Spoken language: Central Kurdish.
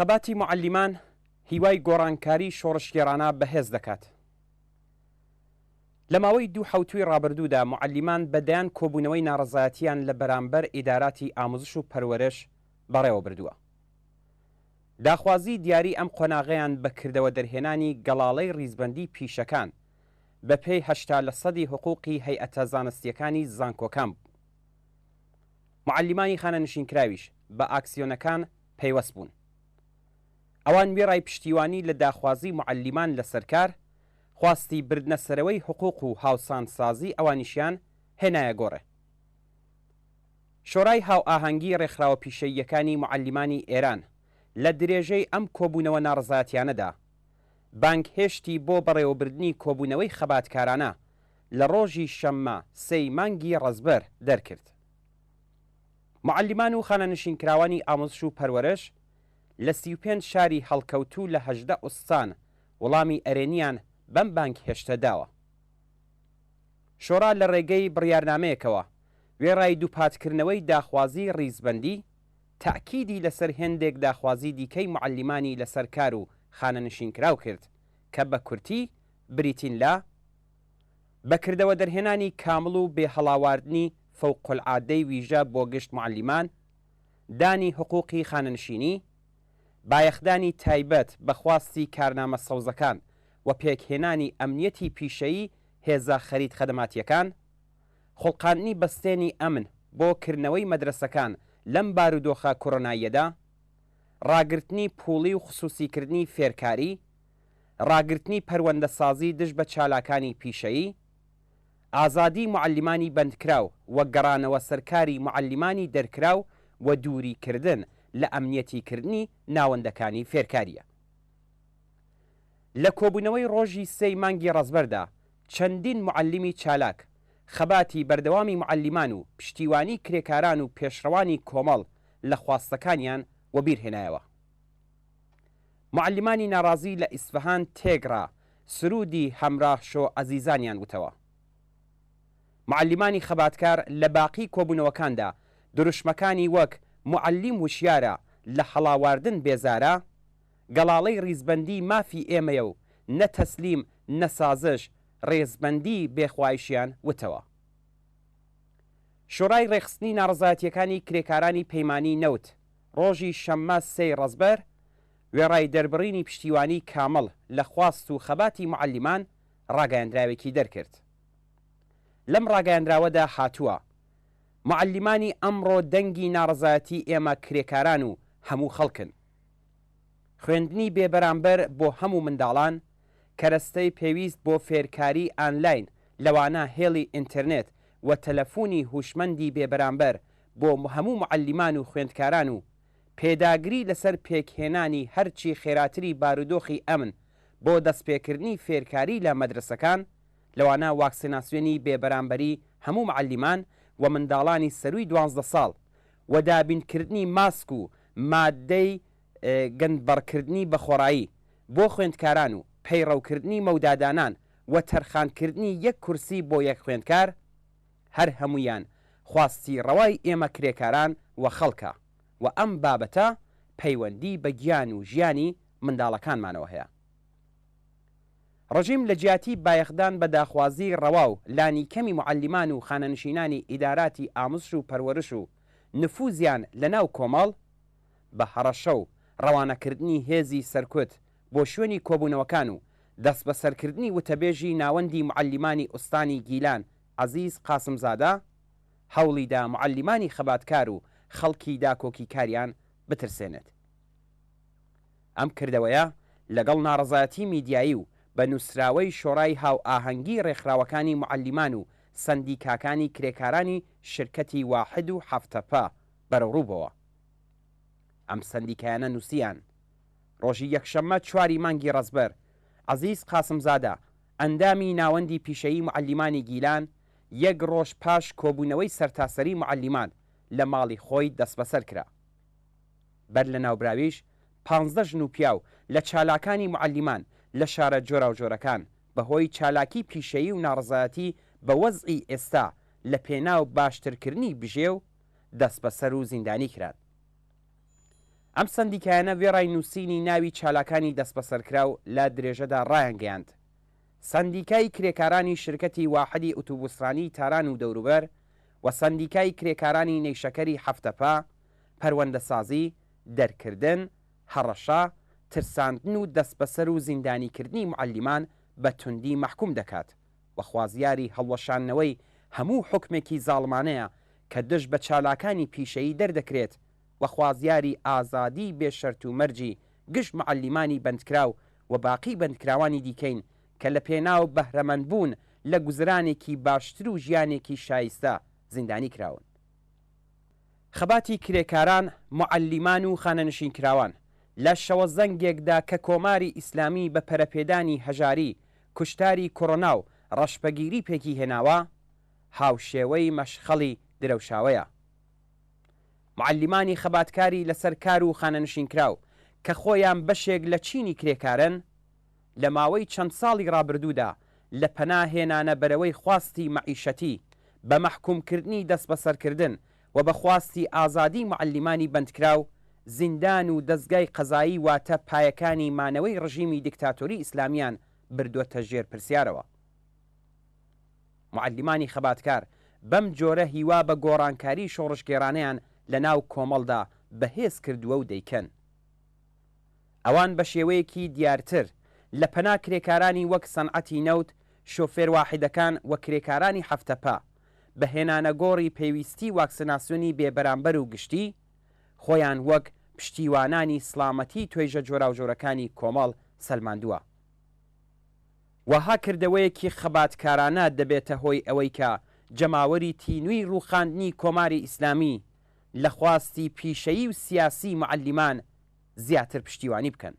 خەباتی موعەلیمان هیوای گۆڕانکاری شۆڕشگێڕانە بەهێز دەکات. لە ماوەی دوو حەوتووی ڕابردوودا موعەلیمان بە دەیان کۆبوونەوەی ناڕەزایەتییان لە بەرامبەر ئیداراتی ئاموزش و پەروەرش بەڕێوە بردووە. داخوازی دیاری ئەم قۆناغەیان بە کردەوە دەرهێنانی گەڵاڵەی ڕیزبەندی پیشەکان بە پێی 80 لە سەدی حقووقی هەیئەتە زانستییەکانی زانکۆکان بوو. موعەلیمانی خانەنشینکراویش بە ئاکسیۆنەکان پەیوەست بوون. ئەوان وێڕای پشتیوانی لە داخوازی موعەلیمان لە سەر کار، خواستی بردنە سەرەوەی حقووق و هاوسانسازی ئەوانیشیان هێنایە گۆڕێ. شۆرای هاوئاهەنگی ڕێکخراوە پیشەییەکانی موعەلیمانی ئێران لە درێژەی ئەم کۆبوونەوە ناڕەزایەتیانەدا، بانگهێشتی بۆ بەڕێوەبردنی کۆبوونەوەی خەباتکارانە لە ڕۆژی شەممە سێی مانگی ڕەزبەر دەرکرد. موعەلیمان و خانەنشینکراوانی ئاموزش و پەروەرش لە 35 شاری هەڵکەوتوو لە 18 ئوستان وڵامی ئەرێنییان بەم بانگهێشتە داوە. شۆرا لە ڕێگەی بڕیارنامەیەکەوە وێڕای دووپاتکردنەوەی داخوازیی ڕیزبەندی، تەئکیدی لەسەر هێندێک داخوازی دیکەی موعەلیمانی لەسەر کار و خانەنشینکراو کرد کە بە کورتی بریتین لە، بە کردەوە دەرهێنانی کامڵ و بێ هەڵاواردنی فەوقولعادەی ویژە بۆ گشت موعەلیمان، دانی حقووقی خانەنشینی، بایەخدانی تایبەت بە خواستی کارنامە سەوزەکان و پێکهێنانی ئەمنیەتی پیشەیی هێزە خەرید خەدەماتییەکان، خوڵقاندنی بەستێنی ئەمن بۆ کردنەوەی مەدرەسەکان لەم بارودۆخە کۆرۆناییەدا، ڕاگرتنی پووڵی و خسووسیکردنی فێرکاری، ڕاگرتنی پەروەندەسازی دژ بە چالاکانی پیشەیی، ئازادیی موعەلیمانی بەندکراو و گەڕانەوە سەر کاری موعەلیمانی دەرکراو و دووری کردن لە ئەمنیەتی کردنی ناوەندەکانی فێرکارییە. لە کۆبوونەوەی ڕۆژی سێی مانگی ڕەزبەردا چەندین موعەلیمی چالاک، خەباتی بەردەوامی موعەلیمان و پشتیوانی کرێکاران و پێشڕەوانی کۆمەڵ لە خواستەکانیان وەبیر هێنایەوە. موعەلیمانی ناڕازی لە ئیسفەهان تێکڕا سروودی هەمراه شۆ عەزیزانیان وتەوە. موعەلیمانی خەباتکار لە باقی کۆبوونەوەکاندا دروشمەکانی وەک موعەلیم وشیارە لە هەڵاواردن بێزارە، گەڵاڵەی ڕیزبەندی مافی ئێمەیە و نە تەسلیم نە سازش ڕێزبەندی بێخوایشیان وتەوە. شۆرای ڕێکخستنی ناڕەزایەتییەکانی کرێکارانی پەیمانی نەوت ڕۆژی شەممە سێی ڕەزبەر وێڕای دەربڕینی پشتیوانیی کامڵ لە خواست و خەباتی موعەلیمان ڕاگەیاندراوێکی دەرکرد. لەم ڕاگەیاندراوەدا هاتووە، موعەلیمانی ئەمڕۆ دەنگی ناڕەزایەتی ئێمە کرێکاران و هەموو خەڵکن. خوێندنی بێ بەرامبەر بۆ هەموو منداڵان، کەرەستەی پێویست بۆ فێرکاریی ئانلاین لەوانە هێڵی ئینتێرنێت و تەلەفوونی هوشمەندی بێ بەرامبەر بۆ هەموو موعەلیمان و خوێندکاران و پێداگری لەسەر پێکهێنانی هەرچی خێراتری بارودۆخی ئەمن بۆ دەستپێکردنی فێرکاری لە مەدرەسەکان لەوانە واکسێناسیۆنی بێ بەرامبەری هەموو موعەلیمان و منداڵانی سەرووی 12 ساڵ و دابینکردنی ماسک و ماددەی گەندبڕکردنی بەخۆڕایی بۆ خوێندکاران و پەیڕەوکردنی مەودادانان و تەرخانکردنی یەک کورسی بۆ یەک خوێندکار، هەر هەموویان خواستی ڕەوای ئێمە کرێکاران و خەڵکە و ئەم بابەتە پەیوەندی بە گیان و ژیانی منداڵەکانمانەوە هەیە. ڕژیم لە جیاتی بایەخدان بە داخوازیی ڕەوا و لانیکەمی موعەلیمان و خانەنشینانی ئیداراتی ئاموزش و پەروەرش و نفوزیان لە ناو کۆمەڵ، بە هەڕەشە و ڕەوانەکردنی هێزی سەرکوت بۆ شوێنی کۆبوونەوەکان و دەستبەسەرکردنی وتەبێژی ناوەندی موعەلیمانی ئوستانی گیلان عەزیز قاسمزادە، هەوڵی دا موعەلیمانی خەباتکار و خەڵکی داکۆکیکاریان بترسێنێت. ئەم کردەوەیە لەگەڵ ناڕەزایەتی میدیایی و بە نووسراوەی شۆرای هاوئاهەنگی ڕێکخراوەکانی موعەلیمان و سەندیکاکانی کرێکارانی شرکەتی واحد و هەفتەپە بەرەوڕوو بۆوە. ئەم سەندیکایانە نووسیان، ڕۆژی یەکشەممە چواری مانگی ڕەزبەر، عەزیز قاسمزادە، ئەندامی ناوەندی پیشەیی موعەلیمانی گیلان، یەک ڕۆژ پاش کۆبوونەوەی سەرتاسەری موعەلیمان لە ماڵی خۆی دەسبەسەر کرا. بەر لە ناوبراویش پانزدە ژن و پیاو لە چالاکانی موعەلیمان لە شارە جۆراوجۆرەکان بە هۆی چالاکی پیشەیی و ناڕەزایەتی بە وەزعی ئێستا لە پێناو باشترکردنی بژێو دەسبەسەر و زیندانی کران. ئەم سەندیکایانە وێڕای نووسینی ناوی چالاکانی دەستبەسەرکراو لە درێژەدا ڕایانگەیاند، سەندیکای کرێکارانی شرکەتی واحدی ئوتوبوسڕانیی تاران و دەوروبەر و سەندیکای کرێکارانی نەیشەکەری هەفتەپە، پەروەندەسازی، دەرکردن، هەڕەشە، ترساندن و دەستبەسەر و زیندانیکردنی موعەلیمان بە توندی مەحکوم دەکات و خوازیاری هەڵوەشاندنەوەی هەموو حوکمێکی زاڵمانەیە کە دژ بە چالاکانی پیشەیی دەردەکرێت و خوازیاری ئازادیی بێ شەرت و مەرجی گشت موعەلیمانی بەندکراو و باقی بەندکراوانی دیکەین کە لە پێناو بەهرەمەندبوون لە گوزرانێکی باشتر و ژیانێکی شایستە زیندانی کراون. خەباتی کرێکاران، موعەلیمان و خانەنشینکراوان لە شەوەزەنگێکدا کە کۆماری ئیسلامی بە پەرەپێدانی هەژاری، کوشتاری کۆرۆنا و ڕەشپەگیری پێکی هێناوە، هاوشێوەی مەشخەڵی درەوشاوەیە. موعەلیمانی خەباتکاری لەسەر کار و خانەنشینکراو کە خۆیان بەشێک لە چینی کرێکارن، لە ماوەی چەند ساڵی ڕابردوودا لە پەنا هێنانە بەرەوەی خواستی مەعیشەتی، بە مەحکووم کردنی دەستبەسەرکردن و بە خواستی ئازادیی موعەلیمانی بەندکراو، زیندان و دەزگای قەزایی واتە پایەکانی مانەوەی ڕژیمی دیکتاتۆری ئیسلامیان بردۆتە ژێر پرسیارەوە. موعەلیمانی خەباتکار بەم جۆرە هیوا بە گۆڕانکاری شۆڕشگێڕانەیان لە ناو کۆمەڵدا بەهێز کردووە و دەیکەن. ئەوان بە شێوەیەکی دیارتر لە پەنا کرێکارانی وەک سەنعەتی نەوت، شۆفێر واحیدەکان و کرێکارانی هەفتەپە، بە هێنانەگۆڕی پێویستی واکسناسیۆنی بێ بەرامبەر و گشتی، خۆیان وەک پشتیوانانی سڵامەتی توێژە جۆراوجۆرەکانی کۆمەڵ سەلماندووە. وەها کردەوەیەکی خەباتکارانە دەبێتە هۆی ئەوەی کە جەماوەری تینووی ڕووخاندنی کۆماری ئیسلامی لە خواستی پیشەیی و سیاسیی موعەلیمان زیاتر پشتیوانی بکەن.